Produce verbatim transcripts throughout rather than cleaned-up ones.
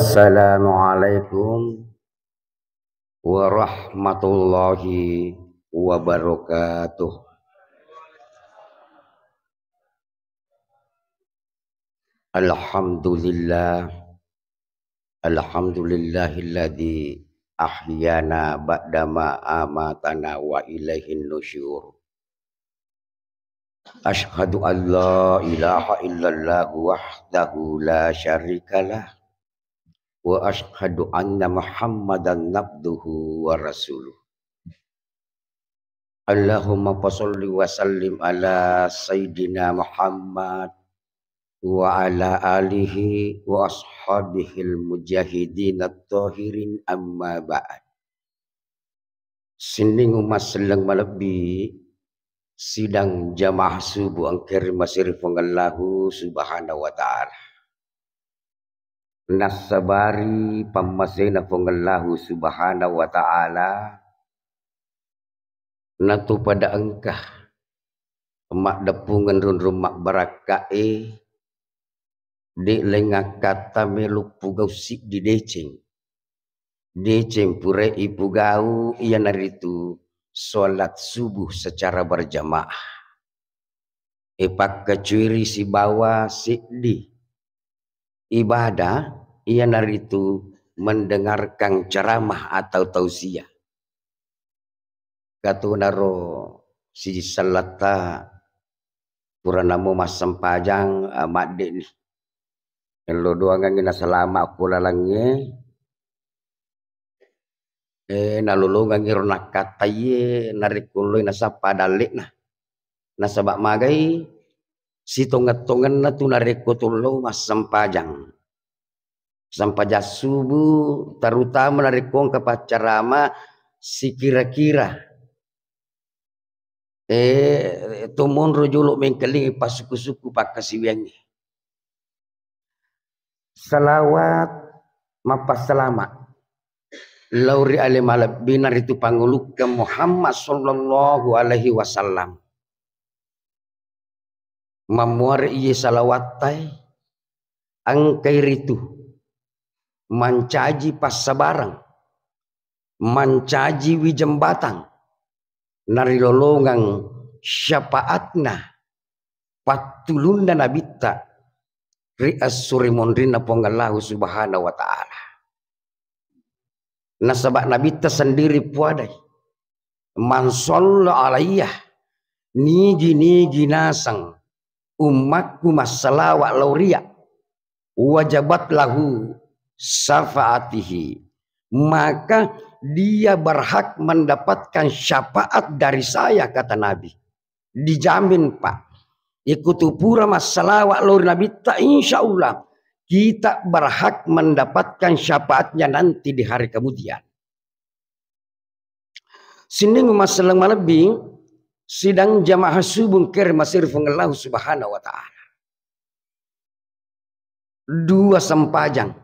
Assalamualaikum warahmatullahi wabarakatuh. Alhamdulillah. Alhamdulillahilladzi ahyana ba'dama amatana wa ilaihin nusyur. Asyhadu an la ilaha illallah wahdahu la syarikalah, wa asyhadu anna Muhammadan abduhu wa rasuluh. Allahumma fasalli wa sallim ala Sayyidina Muhammad wa ala alihi wa ashabihil mujahidin at-tahirin, amma ba'd. Sining umma selleng malebbi, sidang jamaah subuh engka ri masiri Puang Allahu Subhanahu wa Ta'ala. Nassabari pammasena Puang Allahu Subhanahu wa Ta'ala, natu pada engka maddeppungeng runrung mabbarakka'e, de' laing akkatta melo pugau siddi deceng. Deceng pura ipugau iyanaritu sholat subuh secara berjamaah. Ipakkacuiri sibawa siddi ibadah, iyanaritu mendengarkan ceramah atau tausiah. Katunaro siji sellatta pura namo massempajang, eh, madde'ni. Ello doangangngi nasalama ko lalangnge, eh, nalolongangngi ro nakkattaiye narekko loi nasappa dalle'na. Nasaba magai sitongeng-tongenna tu narekko tullo massempajang. Sempajang subuh, terutama narekko engka paccarama sikira-kira, eh, tumonro jolo mengkalinga passukku-sukku pakkasiwiangnge. Salawat mappassalama lao ri ale malebbina ritu pangulukkeng Muhammad sallallahu alaihi wasallam. Mammuare iye salawattae, engkai ritu mancaji passabareng, mancaji wijembatang, narilolongang syafaatna, pattulunna nabitta ri esso ri monrinna Puang Allahu Subhanahu wa Ta'ala. Nasaba nabitta sendiri puadai, "Man shalla alayya," nigi-nigi naseng ummakku massalawa lao ria, "wajabat lahu syafaatihi," maka dia berhak mendapatkan syafaat dari saya, kata Nabi. Dijamin, Pak. Ikutu pura massalawa lao ri nabitta, insya Allah kita berhak mendapatkan syafaatnya nanti di hari kemudian. Sining umma selleng malebbi, sidang jamaah subuh engka ri masiri Puang Allahu Subhanahu wa Ta'ala. Dua sempajang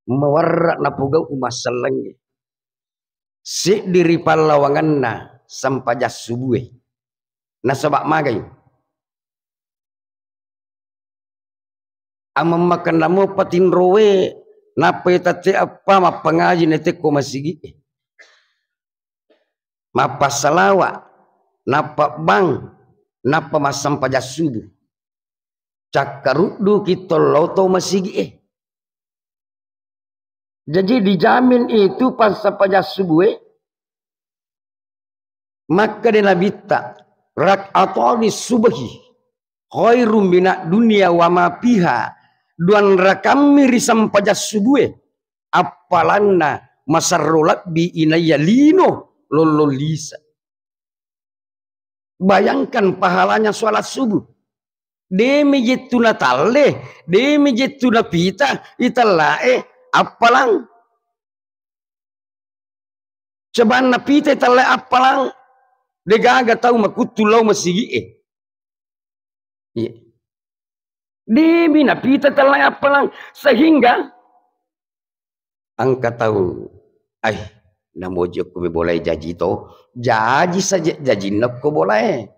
mawarra napogau umma sellengnge. Siddi ri pallawangenna sempajang subue. Nasaba magai? Amemmakenna mopa tinroe, nappa tette eppa mappangaji natekko masigi'e. Mappasalawa, nappa bang, nappa massempajang subuh. Cakkarudduki tollo to masigi'e. Jadi dijamin itu passempajang subuhe. Makkeda Nabitta, "Rak'atani subhi khairum minad dunya wa ma fiha." Duanrakammi ri sempajang subuhe, appalanna maserro lebbi inaiya lino lollong lise. Bayangkan pahalanya sholat subuh. Demi jettu natalle, demi jettu napita, itellae appalang. Coba napita itellae appalang, degaga tau makuttu lao masigi'e. Iya. Demi napita tellae appalang, sehingga engka tau, "Ai, namoji okko mi bolae jaji to, jaji saja jajinna okko bolae."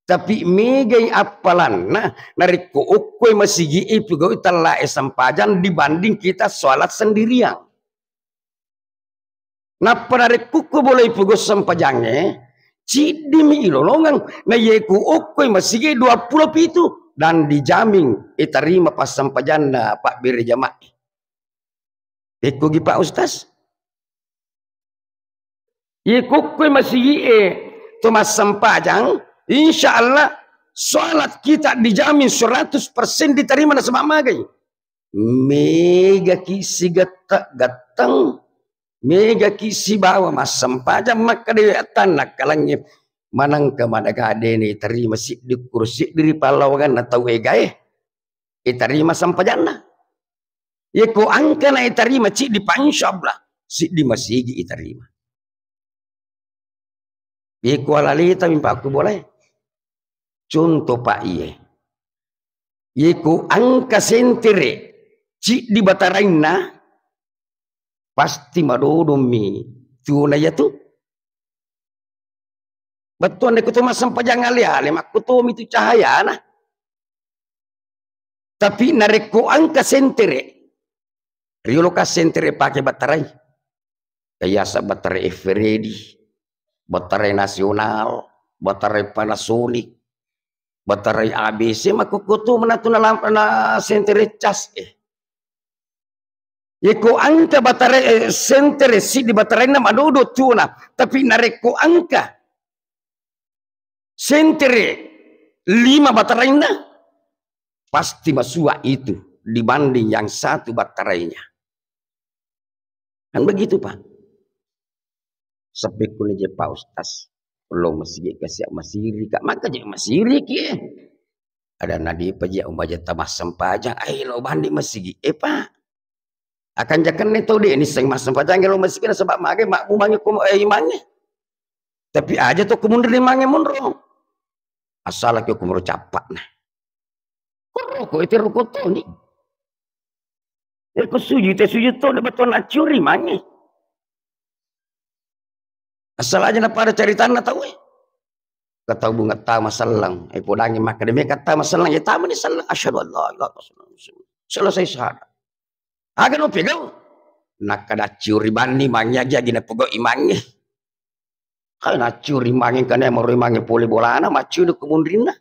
Tapi megai appalanna narekko okkoi masigi e pigau'i tellae sempajang dibanding kita sholat sendirian. Nappa narekko ko bolai pogau sempajangnge, ciddimi ilolongeng, na iye ku okkoi masigi dua pulo pitu dan dijamin itarima passempajanna pabbere jamaah. Pekkogi Pak Ustaz? Iye ku okkoi masigi e to massempajang, insya Allah salat kita dijamin seratus persen diterima nasaba magai. Megaki sigette-getteng, megaki sibawa massempajang makkeda we attanna kalangnge manengka madaga dene tarima siddi kuro siddi ri pallawanganna tau egae, itarima sempajanna. Yeko angkana itarima ciddi pa, insyaallah siddi masigi itarima. Yeko alalita mimpa ku boleh. Contoh Pak iye. Yeko angka sentere ciddi batarainna, pasti madodommi tuona iyatu. Bettuanna ko to massempajang ale-ale, makkutomi tu cahayana. Tapi narekko angka sentere, rioloka sentere pake battarai. Kayasa battarai Eveready, battarai Nasional, battarai Panasonic, battarai A B C, makkukku tu menatu na, na sentere cas e. Yeko angka battarai, eh, sentere siddi battarainna madodo tuona, tapi narekko angka sentere lima battarainna, pasti masua itu dibanding yang satu battarainya. Kan begitu, Pak? Seppekku ni je Pak Ustaz, lo masigi kasi masiri, Kak. Maka je masiri ki. Ada nadi paji umbaja tamassempajang, ai lo bandi masigi e, Pak. Akan jakan ne tau de ni seng massempajang lo masigi nasaba magai makmu mangi ko, eh, imangnge. Tapi aja to kemundur imangnge munro. Asala ki kumro cappa na. Ko roko itu roko toni. E ko suju te suju to de betul na curi mangi. Asal aja na pada caritanna tau e. Katau bunga tama selleng, e podangi makkeda meka tama selleng, ya tama ni selleng. Asyhadu an la ilaha illallah. Selesai syahadat. Aga no pegau? Nakkeda curi banni mangi agi agi na pegau imangi. Kai na curi mangi kane maro imangi pole bolana maccu de kemunrinna.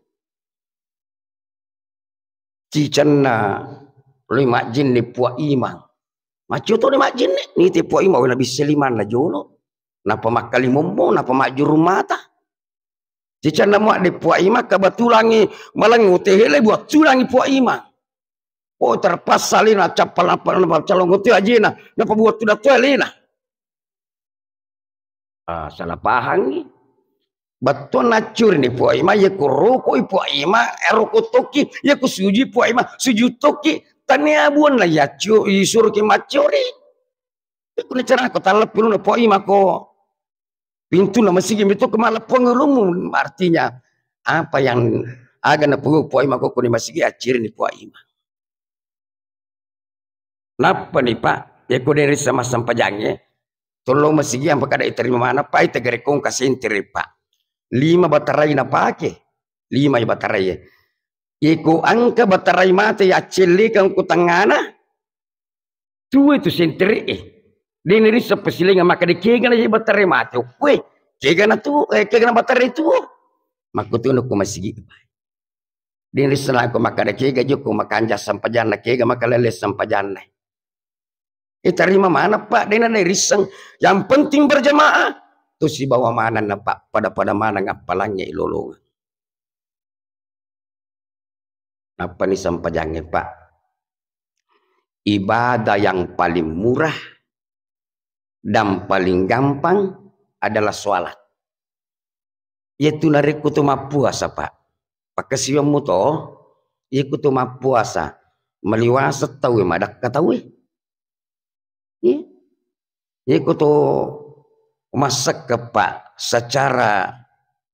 Cicenna lui majjinni Puang Imang. Maccio toni majjinni, niti Puang Imang wena bisse limanna jolo. Napa makkalimommo, napa majjurung mata. Cicenna mua de Puang Imang, kabatulangi malengngu tehele buat tulangi Puang Imang. Oh, terpaksa lena cappal napa, napa calongo tu ajena, napa buat tu dato lena. Ah, salah pahangngi. Bettuanna accuri ni Puang Imang, iya ku rukui Puang Imang, eh, ruku tokki, iya ku sujui Puang Imang, sujud tokki. Tania buanna yaccu, isuruki maccuri. Itu ni cara ko talleppi luna Puang Imang ko. Pintunna masigi mitu ko malleppuang ulumu. Artinya, apa yang aga na Puang Imang ko kuni masigi acciri ni Puang Imang. Nappa ni, Pak, yako dari sama sempajangnge, tolong masigi yang pakada iterima mana, Pak, itegerekong kasentere, Pak. Lima batarai na pake, lima batarai. Yako angka batarai mate ya accellekang ku tangana, tuwe tu sentere e. Dene rissa pasilenga maka de kega na batarai mate, kue, kega na tu, eh, kega na batarai tuo. Makkutu no ku masigi, Pak. Deng risseng lako makkada kega jokko makanja sampajanna, kega makalele sampajanna. Itarima maneng, Pak, dena nairisseng. Yang penting berjamaah. Tu sibawa maneng na, Pak, pada-pada maneng appalangnge ilolongeng. Nappani sampajangnge, Pak. Ibadah yang paling murah dan paling gampang adalah sholat. Iyatu narekko to mappuasa, Pak. Pakkasiwiang muto, iyako to mappuasa, maliwasa tauwe, madakka tauwe. Iya. Iyako to massekke, Pak, secara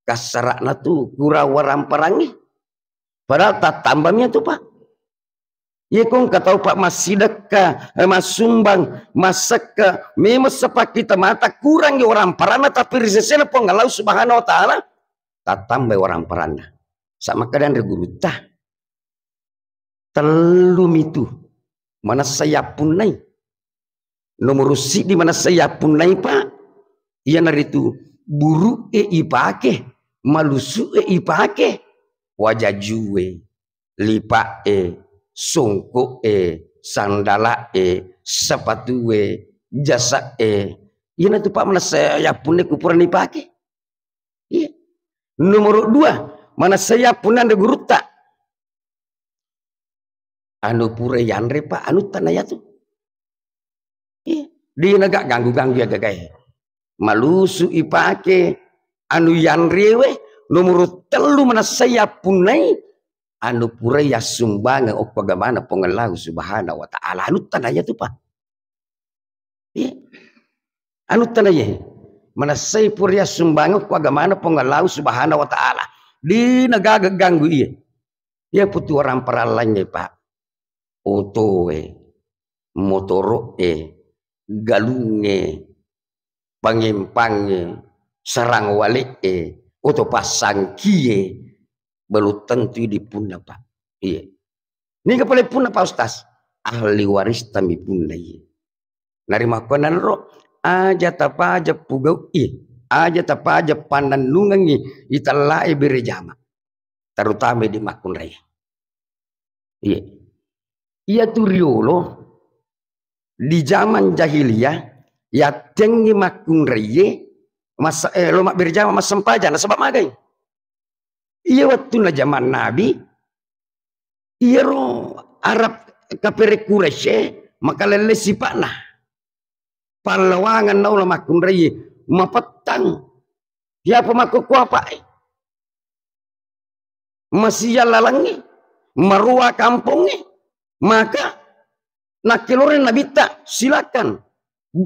kasara'na tu kurang waramparangngi. Padahal tattambami tu, Pak. Iya ko engka tau, Pak, massidekka, eh, massumbang, massekka, memang sepakkita mata kurangi waramparanna, tapi ri sesena Puang Allah Subhanahu wa Ta'ala tattambai waramparanna. Sa makkadanre gurutta, tellu mitu manessa yappunnai. Nomoro siddi manessa yappunnai, Pak, iyanaritu buru'e ipake, malusu'e ipake, wajajue, lipa'e, songko'e, sandala'e, sapatue, jasa'e. Iyanatu, Pak, manessa yappunnai ku purani ipake. Iya. Nomoro dua, manessa yappunna anre gurutta. Anu pura yanre, Pak, anutta na yatu. Iya. Dina ga ganggu-ganggu ya gagae. Malusu ipake anu yanrewe, nomoro tellu manessa yappunnai anu pura yassumbangeng okko agamana Puang Allahu Subhanahu wa Ta'ala. Anutta na yatu, Pak. Iya. Anutta na iye. Manessai pura yassumbangeng okko agamana Puang Allahu Subhanahu wa Ta'ala. Dina gaga ganggu iye. Iya putu warang parallangnge, Pak. Otoe, motoro'e, galungnge, pangempangnge, sarang wale'e, oto passangkie, belum tentu idi punna, Pak. Iya. Niga pole punna, Pak Ustaz? Ahli warista mi punna, iya. Narimakkuannanro, aja tapaja pugau'i, aja tapaja pannennungengngi itellae bere jama, terutama di makkunrai. Iya. Iyatu riolo di zaman jahiliyah, yattengngi makkunraiye, mas-, eh, lo mabbere jama massempajang, nasaba magai. Iya wettunna jaman Nabi, iyaro Arab, kapere Quraisy e, makalelle sipa'na. Pallawangeng naula makkunrai, mapettang. Yapa makkukku apae? Masiang lalengnge, maroa kampongnge, maka nakkeloreng Nabitta, silakan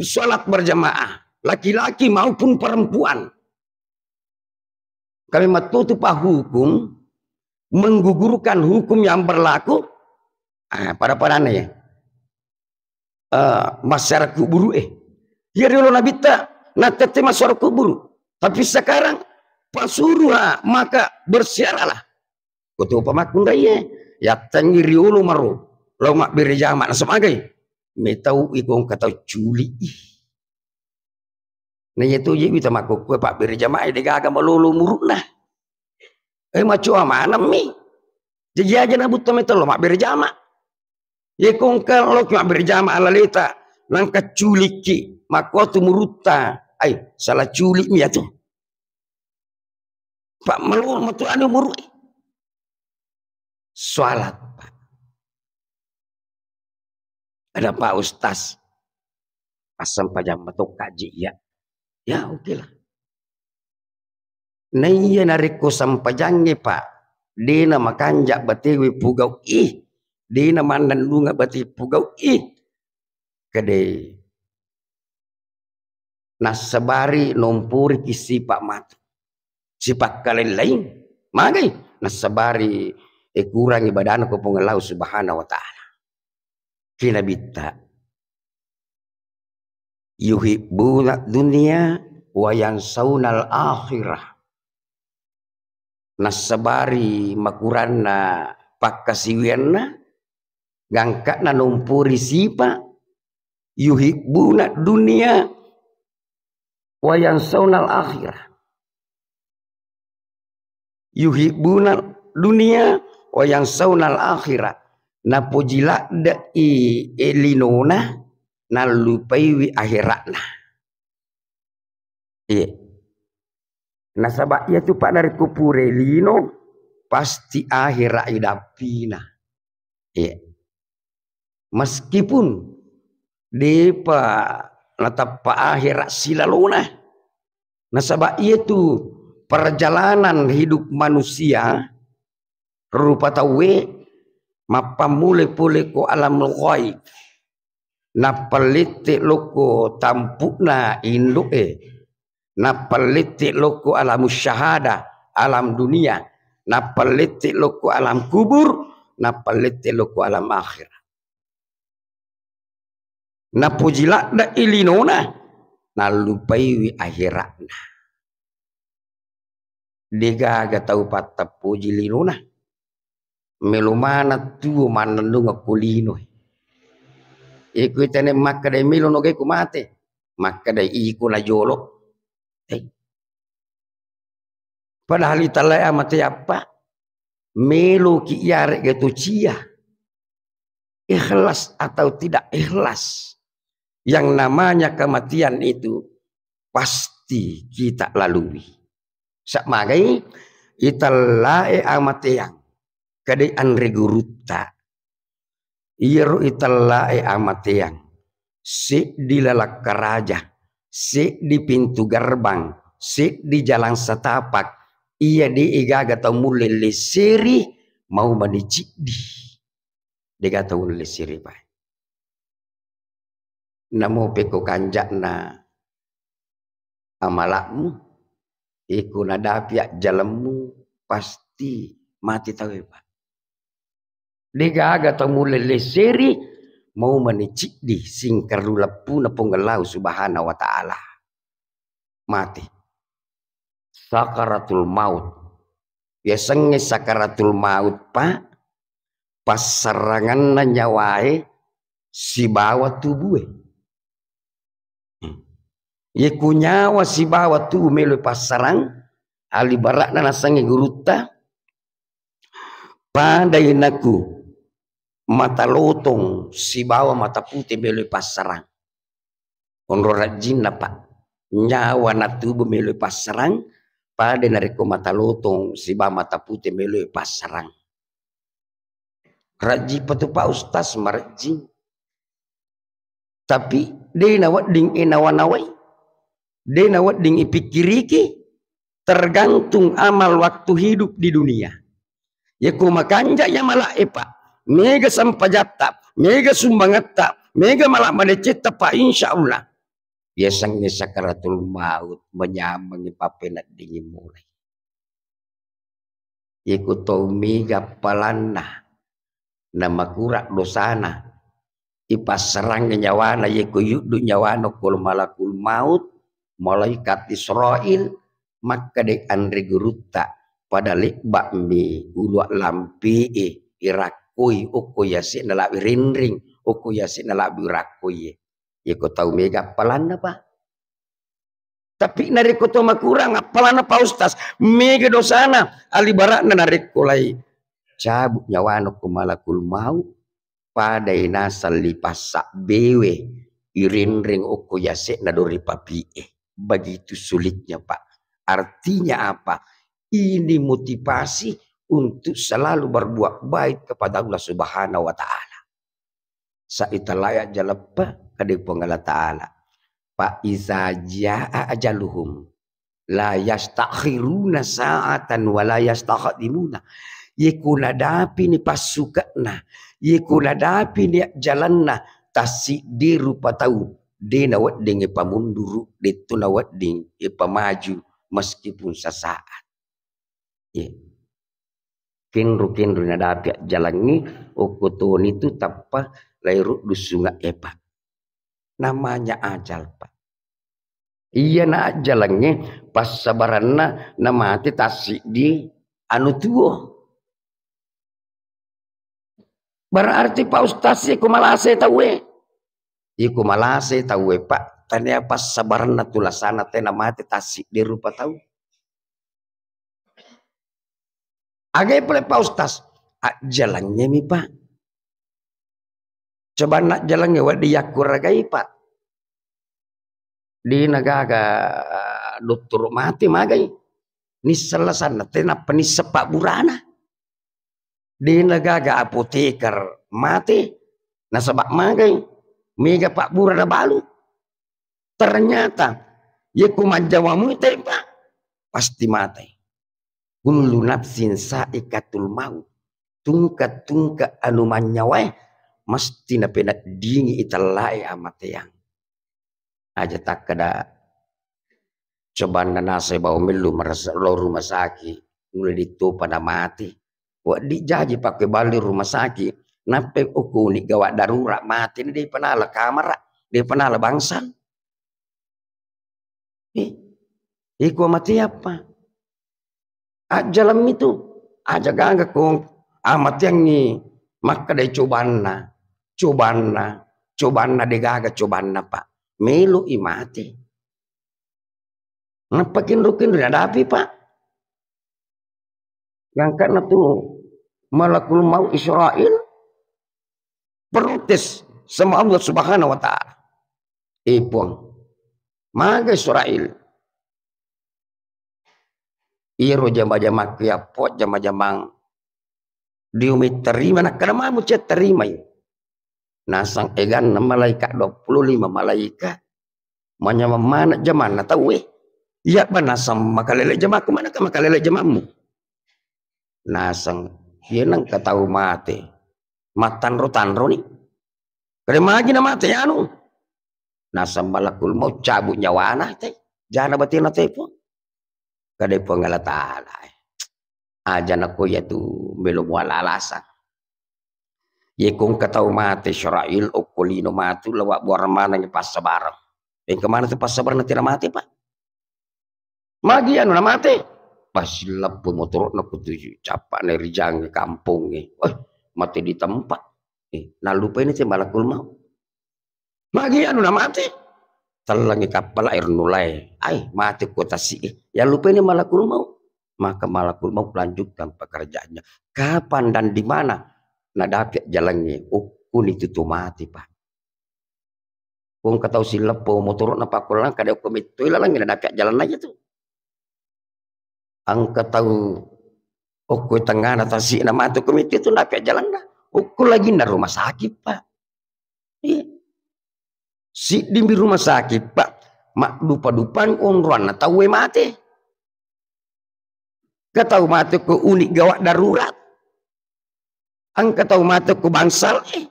salat berjamaah, laki-laki maupun perempuan. Kami matutu pa hukum, menggugurkan hukum yang berlaku, ah, pada-padanna ya. Eh, masyarakat kuburu eh. Ya riolo Nabitta, natette masyarakat kuburu. Tapi sekarang, pasuruha, maka bersiaralah. Kotopa makkunraiye, yattengngi riolo maro, lao mabbere jama, nasaba magai. Metau ikong kata culi. Na iya to je wita makkukku pabbere jamae de gaga malolo muru'na. Eh, macoa maneng mi. Jaji aja nabutta metau lo mabbere jama. Ye kongka loki mabbere jama alaleta, nangka culikki, makkuatu murutta. Ai, salah culik mi atu. Pak, melo matu anu muru'e. Salat, Pak. Ada Pak Ustaz, assempajang matokka ji iya. Ya, oke lah. Naiya narekko sempajangnge, Pak, dena makanja batewe pugau ih, dena mannennunga bate pugau ih. Kede. Nassabari nomporiki sipa matu. Sipa kaleng laing. Magai? Nassabari, eh, kurangi badana ko Puang Allah Subhanahu wa Ta'ala. Ki Nabitta, "Yuhibbuna dunya wa yansaunal akhirah." Nassabari makuranna pakkasiwianna, gangka'na nompori sipa, "Yuhibbuna dunya wa yansaunal akhirah." "Yuhibbuna dunya wa yansaunal akhirah." Napoji ladde'i, eh, linona, nallupaiwi akhera'na. Iya. Nasaba iyatu, Pak, narekko pura lino, pasti akhera idappina. Iya. Meskipun depa natappa akhera silalona. Nasaba iyatu perjalanan hidup manusia, rupa tauwe, mappammula pole ko alam ghaib. Nappallette lokko tampu'na indo'e. Nappallette lokko alam syahada, alam dunia. Nappallette lokko alam kubur, nappallette lokko alam akhirat. Napoji ladde'i linona, nallupaiwi akhera'na. Degaga tau pattappoji linona. Melo maneng tuo mannennungeng ko linoe. Iko itane makkeda melo nogai ko mate. Makkeda iko najolo. Eh. Padahal itallae amateappa, meloki iyare'ga to cia. Ikhlas atau tidak ikhlas, yang namanya kematian itu pasti kita lalui. Sa'magai itallae amateang, kadai anre gurutta. Iyaro itallae amateang, seddi lalakkaraja, seddi pintu gerbang, seddi jalan setapak, iya de' gaga tau mulle lesseri, mau mani ciddi. De'ga tau lesseri, Pak. Namo pekko kanja'na amala'mu, iko nadapi ajjalemmu, pasti mati tauwe, Pak. De'gaga tau mulle lesseri, mau mani ciddi singkarru leppuna Puang Allah Subhanahu wa Ta'ala. Mati. Sakaratul maut. Yasengnge sakaratul maut, Pak, passaranganna nyawae sibawa tubue. Hmm. Ye ku nyawa sibawa tubu melo passarang, alibara'na nasengnge gurutta, padai naku mata lotong sibawa mata pute melo passarang. Onro rajjinna, Pak. Nyawa natubu melo passarang, pada narekko mata lotong sibawa mata pute melo passarang. Rajji patu Pak Ustaz marajjing. Tapi de' nawedding inawa-nawai. De' nawedding ipikkiriki. Tergantung amal waktu hidup di dunia. Yako makanja' ya mala' e, Pak. Mega sempajatta, mega sumbangetta, mega mala' madeccetta, Pak, insya Allah. Yasengnge sakaratul maut, manyamengngi pappeneddingi mulai. Yeko tau mega appalanna, namakura dosana, ipassarangngi nyawana, yeko yuddu nyawana ko malakul maut, malaikat Israil, makkeda anre gurutta, pada lebba'mi ulu lampe e irakkoi okko yase'na labbi rinring, okko yase'na labbi irakkoi e. Yeko tau mega appalanna, Pak. Tapi narekko to makurang appalanna, Pak Ustaz, mega dosana, alibara'na narekko lai cabut nyawana ko malakul maut, padai naseng lipassabbewe irinring okko yase'na dori papi'e. Begitu sulitnya, Pak. Artinya apa? Ini motivasi untuk selalu berbuat baik kepada Allah Subhanahu wa Ta'ala. Saita layak jaleppa, kadai Puang Allah Ta'ala. Fa iza jaa ajaluhum la yastakhiruna sa'atan wa la yastaqdimuna. Yeko nadapini passuke'na, yeko nadapini ajjalenna, tassiddi rupa tau, de' nawedding ipamunduru, de'to nawedding ipamaju meskipun sesaat. Iya. Kenro-kenro nadapi ajjalengnge, okko toni tu tappa lairuddu sunge'e, Pak. Namanya ajal, Pak. Iyana ajjalengnge passabarenna namate tassiddi anu tuo. Berarti, Pak Ustaz, iko malase tauwe. Iko malase tauwe, Pak, tania passabarenna tulasana tena mate tassiddi rupa tau. Agai pole, Pak Ustaz, ajjalengnge mi, Pak. Coba najjalengnge wedding yakkuragai, Pak. Dena gaga dottoro mate magai. Nisseng lasanna, tenappa nisseng pabburana. Dena gaga apoteker mate, nasaba magai. Mega pabbura nabalu. Ternyata, yeko majjawa mui, Pak, pasti mate. Kullu nafsin saikatul maut. Tungke-tungke anu manyawae mesti napeneddingi itallae amateang. Aja takkeda cobanna nasai bawang mellu marasa lao rumah sakit, nulle dittopa namate. Wedding jaji pakke bali rumah sakit, nappai okko uni gawat darurat mate, de' panala kamara, de' panala bangsal. Eh, iko mate apa? Ajjalemmi tu, aja gaga ko amateangngi makkedai cobanna, cobanna, cobanna, degaga cobanna, Pak. Melo i mate. Nappa kinro-kinro nadapi, Pak. Gangkana tu malakul maut Israel protes sama Allah Subhanahu wa Ta'ala. Eh, Puang, maga Israel? Iyaro jama-jamakku yappo, jama-jamang diumi terima, nakkeda mamu cetterimai. Nasang eganna malaika dua puluh lima malaika manyamang maneng jamanna tauwe. Iya ba nasang makalele jamakku, manaka makalele jamammu? Nasang, iya nengka tau mate mattanro-tanroni. Kade magi na mate anu? Nasang malakul maut cabut nyawana te, jana batena te, Puang. Kade Puang Allah Ta'ala, eh. Aja nako iya tu melo muala alasang. Ye ko engka tau mate Israel, okko lino matu, lawa buarang maneng passabareng. Engka maneng tu passabareng na tena mate, Pak. Magi anu na mate? Pas silleppo motoro'na ko tuju, cappa'na ri jangnge kampongnge. Eh, mate di tempat. Eh, nallupaini te malakul maut. Magi anu na mate? Tellengi kappala air nulae. Ai, mate ko tasi'e. Yallupaini malakul maut. Maka malakul maut lanjutkan pekerjaannya. Kapan dan di mana nadapi jalangnge? Okkoni tu to mate, Pak. Ko engka tau silleppo motoro'na pakkollang, kada okko mettoi lalengnge nadapi jalanna aja tu. Engka tau okko tengngana tasi'na matu ko mettoi tu nadapi jalanna. Okko laginna rumah sakit, Pak. Iya. Siddimi rumah sakit, Pak, maddupa-dupang onroanna tauwe mate. Engka tau mate ko unit gawat darurat. Engka tau mate ko bangsal e.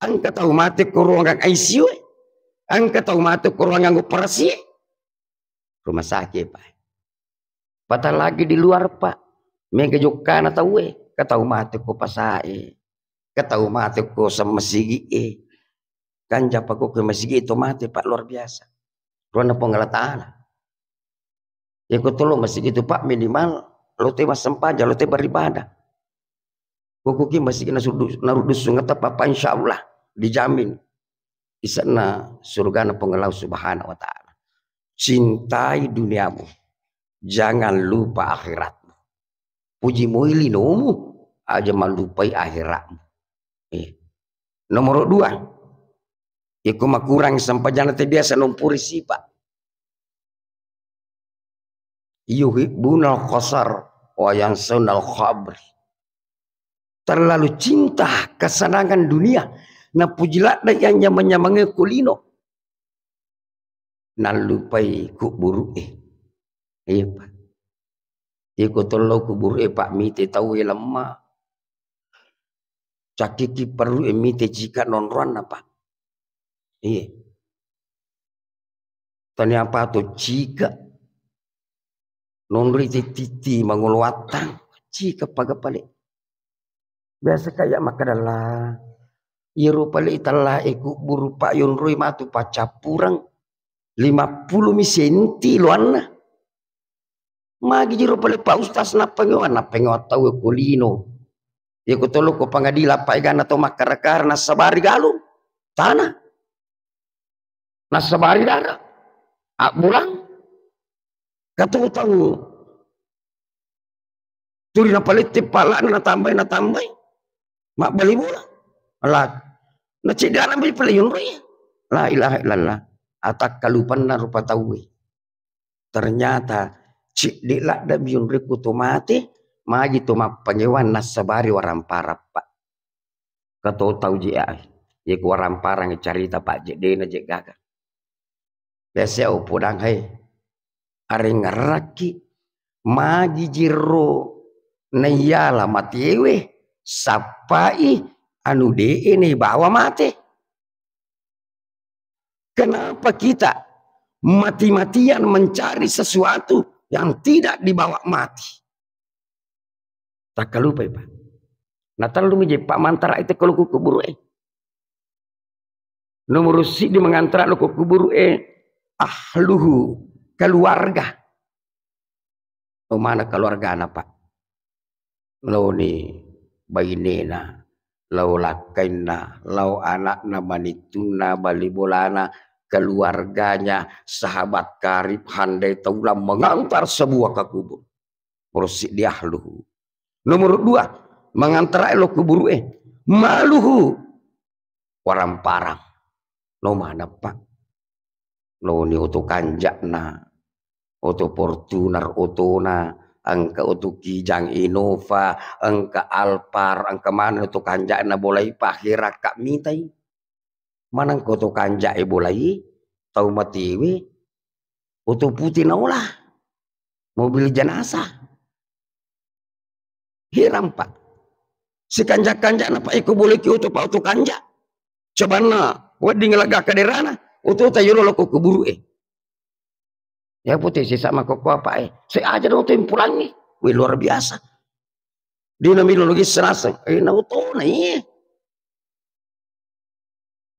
Engka tau mate ko ruangan I C U e. Engka tau mate ko ruangan operasi e. Rumah sakit, Pak. Patang lagi di luar, Pak. Mega jokkana tauwe. Engka tau mate ko pasae. Engka tau mate ko semmasigi e. Kan japa ko ke masigi to mate, Pak, luar biasa. Ruanna Puang Allah Ta'ala. Iko tolo masigi tu, Pak, minimal lo te massempajang, lo te beribadah. Kukuki masigi nasudu-, naruddu sungata, Pak, Pak, insya Allah dijamin isenna surgana Puang Allah Subhanahu wa Ta'ala. Cintai duniamu, jangan lupa akhiratmu. Puji moi linomu, aja mallupai akhiratmu. Eh. Nomor dua, iko makurang sempajana te biasa nompuri sipa. Yuhibbunal qasar wa yansaunal qabr. Terlalu cinta kesenangan dunia, napuji ladde yang nyamang-nyamange kulino. Nallupai kuburu'e. Iya, Pak. Iko tollo kuburu'e, Pak, mite tauwe lemma. Cakkiki perru'e mite cika nonroanna, Pak. Iya. Tania pato cika. Nonroi titi mangolo wattang. Cika paga pale. Biasa kaya makkeda la, iyaro pale itella e kubburu, Pak, yonroi matu paccappureng lima puluh mi senti loanna. Magi jiro pale Pak Ustaz nappengewa, nappengewa tau ko lino. Iya ko tolo ko pengadilan, Pak, egana to makkara-kara nassabari galung tanah. Nassabari dara. Abburang. Katu tau turi napalette palla'na, natambai, natambai. Mabbali bola. La, nacedde anak mi pale yonroi. La ilaha illallah. Atakkalupanna rupa tauwe. Ternyata cedde ladde mi yonroi ku to mate, magi to mappangewang nassabari waramparang, Pak. Kato tau je ai. Ye ku waramparang carita, Pak, je dena je gaga. Biasa upodang hai. Arengngerakki magi jiro naiyala matewe sappai anu de'e naibawa mate. Kenapa kita mati-matian mencari sesuatu yang tidak dibawa mati? Takkalupai, Pak. Natellumi je, Pak, mantara ite ko lo ku kuburu'e. Nomor siddi mangantara lo ku kuburu'e, ahluhu, keluarga. Mana keluargana, Pak? Laoni bainena, lao lakkainna, lao anakna, manittunna, bali bolana, keluarganya, sahabat karib, handai taulang mengantar semua ke kubur. Nomor siddi ahluhu. Nomor dua, mengantar lo kuburu e. Maluhu, waramparang. No manappa? Noni oto kanja'na, oto Fortuner otona, engka oto Kijang Innova, engka Alphard, engka maneng oto kanja'na bolai, paherakka mitai. Maneng ko oto kanja'e bolai, tau matewe, oto pute naola, mobil jenazah. Heran, Pak. Sikanja-kanja'na, Pak, iko boleh ki oto, Pak, oto kanja. Cobanna wedding lega kaderana, oto ta yolo loko kuburu e. Ya pute sisa makoko apa e. Saya aja oto yang pulangi. Wih, luar biasa. Dia namanya lagi serasa. Eh, na oto na, iya.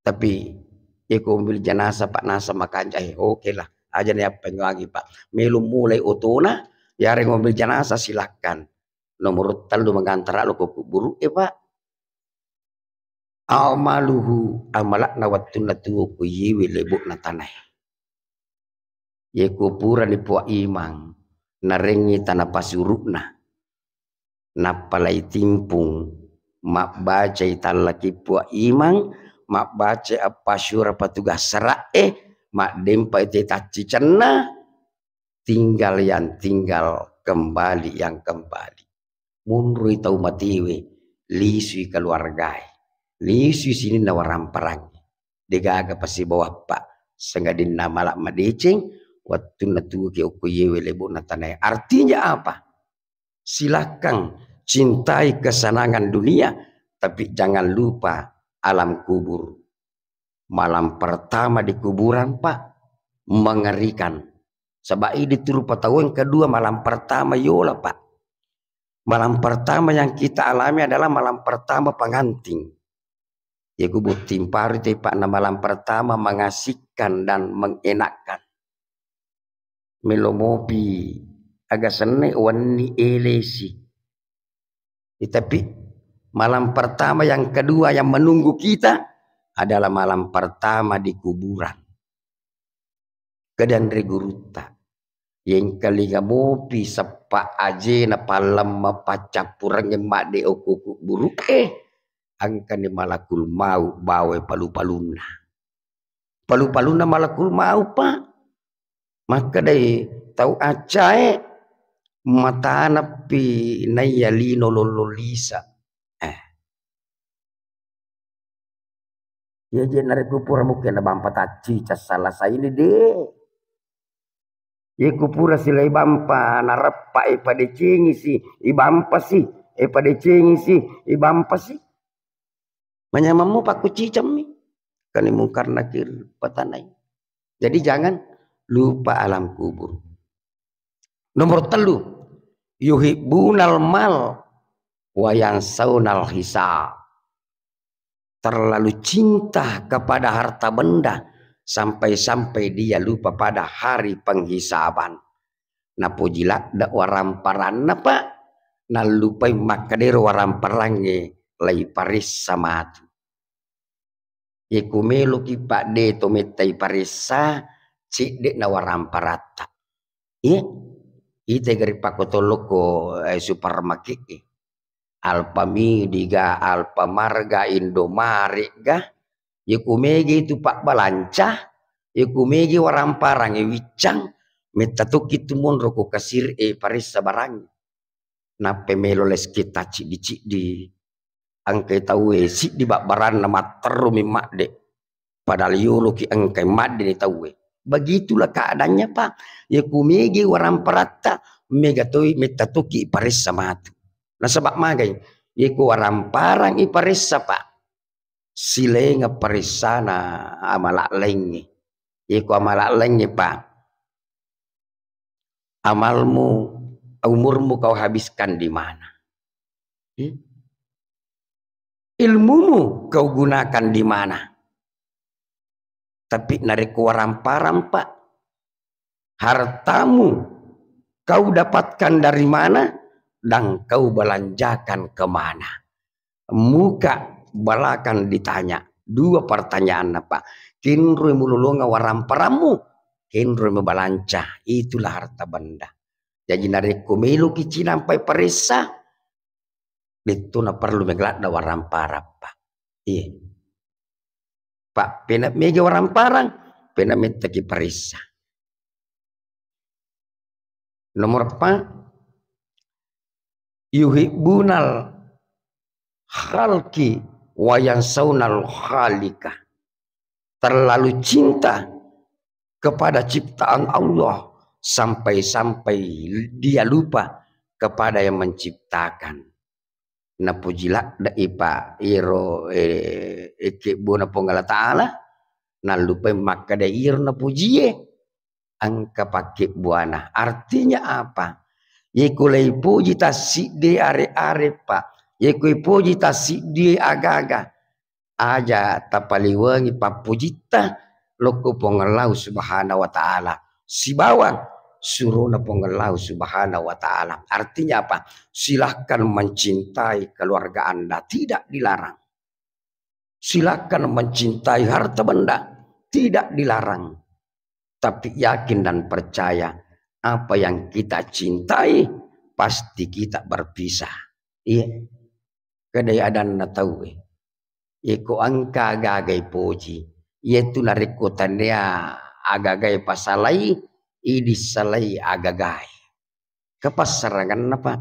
Tapi iko mobil jenazah, Pak, nasa makanja, eh, oke lah. Aja nih apa yang lagi, Pak. Melu mulai otona, yareng mobil jenazah, silakan. Nomor tellu, mengantara lo ke kuburu e, Pak. Amaluhu, amalakna wettunna tuo ko yewe lebokna tanae. Yeko purani Puang Imang narengngi tana pasurukna, nappa lai timpung, mabbacai tallaki Puang Imang, mabbacai appasyura patugas sera'e, maddempai te taccicenna, tinggal yang tinggal, kembali yang kembali. Munrui tau matewe, lisui keluargae, lisui sininna waramparangnge. Degaga pasibawa, Pak, sangadinna mala madeceng, wettunna tuoki okko yewe lebokna tanae. Artinya apa? Silakan cintai kesenangan dunia, tapi jangan lupa alam kubur. Malam pertama di kuburan, Pak, mengerikan. Sebab ini turu patauan kedua, malam pertama yola, Pak. Malam pertama yang kita alami adalah malam pertama pengantin. Ya, ku botting paru te, Pak, na malam pertama mengasihkan dan mengenakkan. Melo mopi aga senne wenni elesi. Ya, tapi malam pertama yang kedua yang menunggu kita adalah malam pertama di kuburan. Kedanre gurutta. Yengkalinga mopi seppa ajena pallemme paccappurengnge madde okko kuburu e, engkani malakul maut bawa palu-palunna. Palu-palunna malakul maut, Pak. Makkedai tau accae, matanappi naiya lino lollo lisa. Eh. Iya je narekko pura mukke nabampa taccica, salah saini de. Iya ku pura silai bampa nareppa, e padecengi si, ibampa si, e padecengi si, ibampa si. Manyamammu pakkucicammi. Kani Mungkar Nakir patanai. Jadi jangan lupa alam kubur. Nomor tellu, yuhibbunal mal wa yansaunal hisab. Terlalu cinta kepada harta benda sampai-sampai dia lupa pada hari penghisaban. Napoji ladde waramparanna, Pak, nallupai makkedero waramparangnge laiparessa matu. Yeko meloki, Pak, de to mettai paressa, cedde na waramparatta. Iya, ita gari pakotoloko, eh, supermarket e. Alfamidi ga, Alfamart ga, Indomaret ga. Yeko mega itu pabbalanca, yeko mega waramparang e wiccang, metta tokki tu monro ko kasir e paressa barang. Nappa melo leski tacciddi-ciddi. Engkai tauwe siddi babbaranna matterrumi madde. Padahal yoloki engkai madde ni tauwe. Begitulah keadaannya, Pak. Yeko mega waramparatta, mega toi metta tokki paressa matu. Nasaba magai, yeko waramparang iparessa, Pak, silainga paressana amala laingnge. Yeko amala laingnge, Pak, amalmu, umurmu kau habiskan di mana? Hmm? Ilmumu kau gunakan di mana? Tapi narekko waramparang, Pak, hartamu kau dapatkan dari mana dan kau belanjakan ke mana? Muka belakang ditanya. Dua pertanyaan apa? Kenroi mulolonga waramparammu, kenroi mabalanca, itulah harta benda. Jadi narekko meloki cinampai paressa, detto na perlu megeladda waramparappa. Iya. Pak, pena mega waramparang, pena mettaki paressa. Nomor empat, yuhibbunal khalqi wa yansaunal khaliqa. Terlalu cinta kepada ciptaan Allah sampai-sampai dia lupa kepada yang menciptakan. Napuji ladde'i, Pak, iro, eh, eh, kebbona Puang Allah Ta'ala, nallupai makkeda iro napujie. Engka pakkebbuana. Artinya apa? Yeko laipoji tassiddi are-are, Pak. Yeko ipoji tassiddi aga-aga. Aja tapaliwengi pappujitta lokko Puang Allahu Subhanahu wa Ta'ala. Sibawang surona Puang Allahu Subhanahu wa Ta'ala. Artinya apa? Silahkan mencintai keluarga Anda. Tidak dilarang. Silakan mencintai harta benda, tidak dilarang. Tapi yakin dan percaya, apa yang kita cintai, pasti kita berpisah. Iya. Kedai adanna tauwe. Iko engka agaga ipoji. Iyatu narekko tania agaga ipasalai, idissalai agagae. Kapassaranganna, Pak.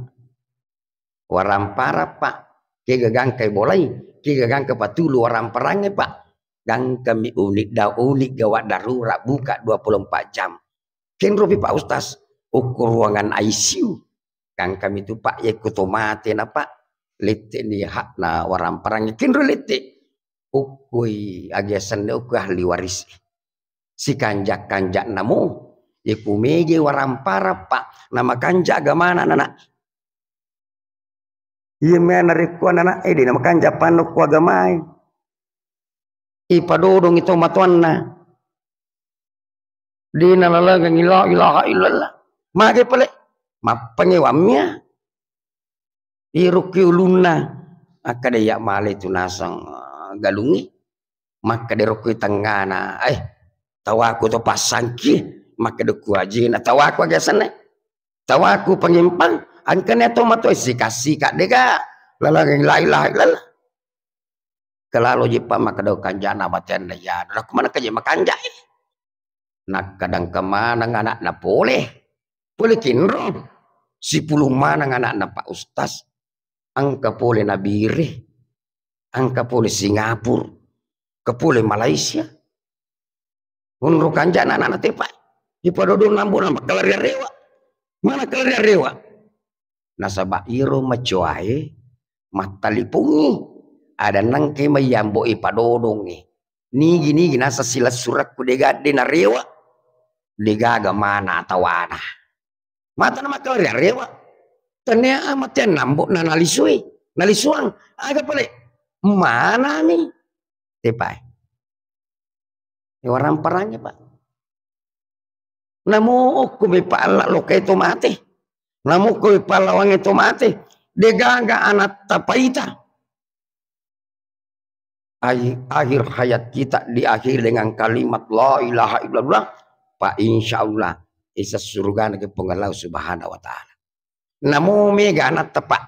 Warampara, Pak. Kega gangkai bolai, kega gangka patulu waramparangnge, Pak. Gangkami unit da-, unit gawat darurat buka dua puluh empat jam. Kenropi, Pak Ustaz, ukku ruangan I C U. Gangkami tu, Pak, yekko to mate na, Pak. Lette ni hakna waramparangnge. Kenro lette. Ukkui agesenna ukkui ahli waris. Sikanja-kanja namo, ye kumege warampara, Pak, namakanja agamana anak. Iya mena rekko anak ede namakanja panno ku agamai. Ipadodong itu matuanna. Dina lalagang la ilaha illallah. Mage pale. Mappange wammia. Irukki ulunna, akkeda iya male tu naseng, eh, galungnge. Makkeda rokko tengngana, "Eh, tawaku to passangki," makkeda ku ajena, "Tawaku aga senna? Tawaku pangempang, angkana to mato sikasika dega, laleng la ilaha illallah." Kelalo jeppa makkeda kanjana matenna iya, nakku maneng kaje makanjai. Nakkadang kemaneng anakna pole. Pole kinro, sipulung maneng anakna Pak Ustaz. Engka pole Nabire, engka pole Singapura, engka pole Malaysia. Unro kanjana anakna tepai. Ipadodong nambo na makkalari arewa. Mana kalari arewa? Nasaba iro macoae mattalipungngi. Ada nengke mai yambo ipadodongngi. Nigi-nigi nasa silessurekku dega de narewa. Degaga mana tawana. Mata na makkalari arewa. Tania amatean nambo na nalisui. Nalisuang. Aga pale? Manami. Tepai. E waramparangnge, Pak. Namo okko mi palla lokai to mate. Namo okko mi pallawangnge to mate. Degaga anatta paita. Ai-, akhir hayat kita diakhiri dengan kalimat la ilaha illallah, Pak, insya Allah isa surgana ke Puang Allah Subhanahu wa Ta'ala. Namo mega anatta, Pak.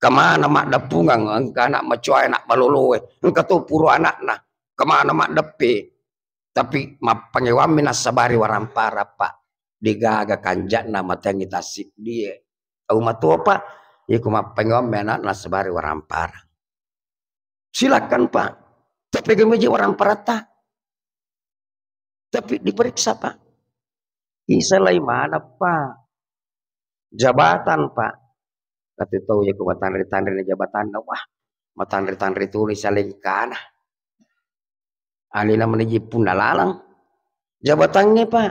Kemana maddeppungang, engka anak macoae, anak baloloe, engka to puro anakna. Kemana maddeppe. Tapi mappangewammi nassabari warampara, Pak. Degaga kanja'na matengngi tassiddie. Tau matoa, Pak. Iko mappangewammi anakna nassabari warampara. Silakan, Pak. Tapi gemeje waramparatta. Tapi diperiksa, Pak. Isalai mana, Pak? Jabatan, Pak. Katu tau ya ku matanre-tanre na jabatanna, wah, matanre-tanre tu ni salengkana. Alena meniji punna lalang. Jabatannya, Pak,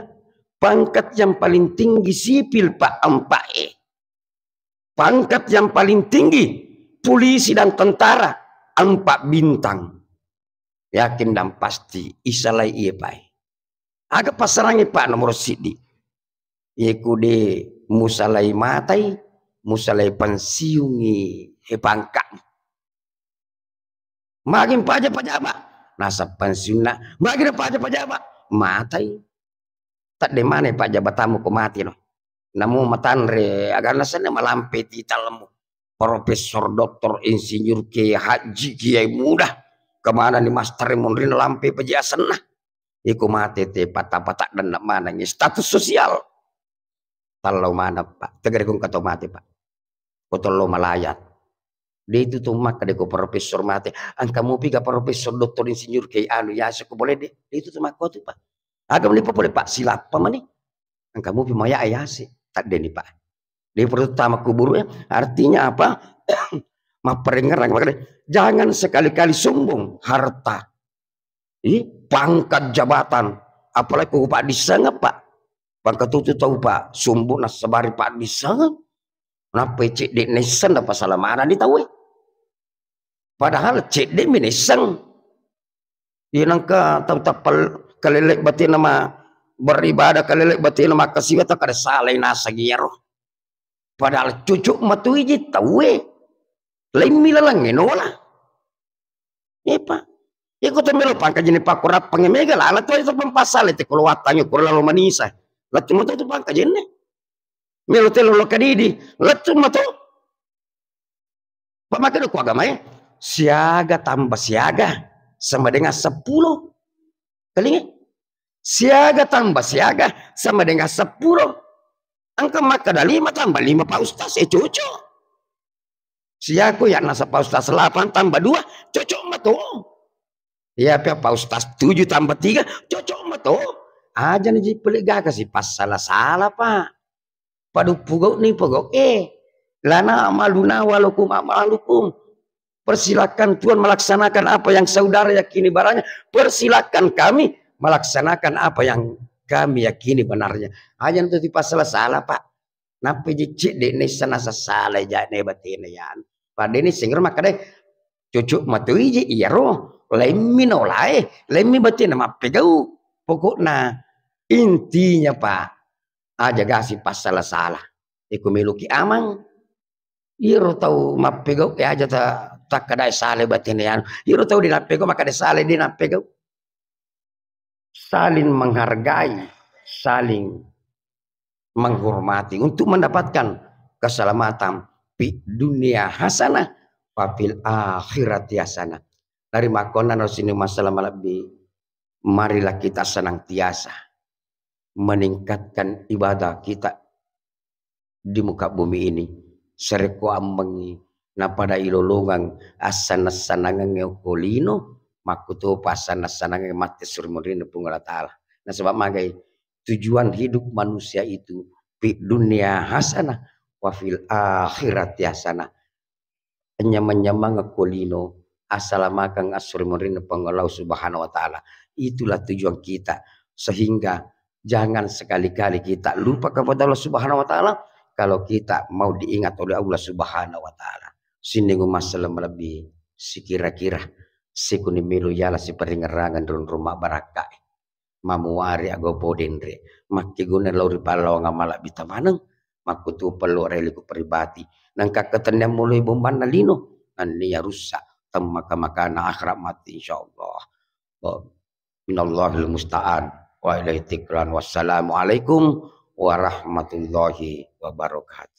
pangkat yang paling tinggi sipil, Pak, empat E. Pangkat yang paling tinggi polisi dan tentara, empat bintang. Yakin dan pasti isalai iya, Pak. Aga passarangngi, Pak, nomor siddi. Iye ku de musalai matai, musalai pensiungi he pangka'mu. Magi paja pajaba, naseng pensiunna. Magi na paja pajaba, matai. Tadde mana pajabatammu ko mati no. Namu matanre agana senna malampe titalmu. Profesor, doktor, insinyur, kiai haji, kiai muda. Kemana ni master monrina lampe paja asenna. Iko mate te pata-pata dan manengi status sosial. Tallau maneng, Pak. Tegere kong kato mate, Pak. Ko tello malayat. De itu tu makkeda ko profesor mate. Engka mupi ga profesor, doktor, insinyur, kiai anu, yase ko boleh de. De itu tu makko tu, Pak. Aga meni pa boleh, Pak, silappa mani. Engka mupi maya yase. Tadde ni, Pak. De pertama kuburu ya. Artinya apa? Mapperengerang, makanya jangan sekali-kali sombong harta. Ih, pangkat jabatan. Apalagi ko Pak disengep, Pak. Pangkat tutu tau, Pak. Sombong nasabari Pak disengep. Nappa cedde nesseng apa salamana di tau e. Padahal cedde mi nesseng. Iya nangka tau tappal kalele batena ma beribadah, kalele batena makkasiwa, tau kada salai naseng iyaro. Padahal cucuk matu iji tau e. Laimmi laleng e nola. Epa. Iko to melo pangkajene pakkorappang mega lala tu aja pampasale te kolo wattangi koro lalo manisa. Lettu matu tu pangkajene. Melo telo lo kadidi. Lettu matu. Pak, maka do ku agama e, siaga tambah siaga sama dengan sepuluh. Kelingi? Siaga tambah siaga sama dengan sepuluh. Engka makkeda lima tambah lima, Pak Ustaz, e cocok. Siaku ya nasa Pak Ustaz, delapan tambah dua, cocok matu. Iya, Pak Ustaz, tujuh tambah tiga, cocok matu. Aja ni ji pelik gaga si pasala-sala, Pak. Paduppu gau ni pogau e. Lana amaluna walakum amalukum. Persilakan Tuhan melaksanakan apa yang saudara yakini baranya. Persilakan kami melaksanakan apa yang kami yakini benarnya. Aja nanti pasala-sala, Pak. Nappa jicci de nessa nasasala jane batena yan. Padene sengro makkeda cucuk matu iji iyaro. Laimmi nolae, laimmi batena mappegau. Pokokna intinya, Pak, aja gasi pasala-sala. Iko meloki amang. Iyaro tau mappegau e aja ta, takkadae sale batena yanu. Iyaro tau de nappegau makkada sale de nappegau. Saling menghargai, saling menghormati untuk mendapatkan keselamatan fi dunia hasanah wa fil akhirati hasanah. Dari makonna no sini masalah malebbi, marilah kita senantiasa meningkatkan ibadah kita di muka bumi ini. Sarekko ammengngi napada ilolongang assanna-sannangengnge okko lino, makkutopa assanna-sannangengnge matti surmunrinna Puang Allah Ta'ala. Nasaba magai tujuan hidup manusia itu fi dunia hasanah wa fil akhirati hasanah. Nyamang-nyamang ko lino, assalamakeng assuri munrinna Puang Allah Subhanahu wa Ta'ala. Itulah tujuan kita. Sehingga jangan sekali-kali kita lupa kepada Allah Subhanahu wa Ta'ala kalau kita mau diingat oleh Allah Subhanahu wa Ta'ala. Siningu masalah lebih sikira-kira sikuni milu yala siparingerrangan run rumah barakkai. Mamuari ago podenre, makkeguna lao ri pallawang amalabbi tamaneng, makkutu pellu reliku peribati, nangka ketenniang muloi bombanna lino, nannia rusak, temmaka-makana akhirat mati, insyaallah. Minallahil musta'an, wa ilaihi tiklan. Wassalamualaikum warahmatullahi wabarakatuh.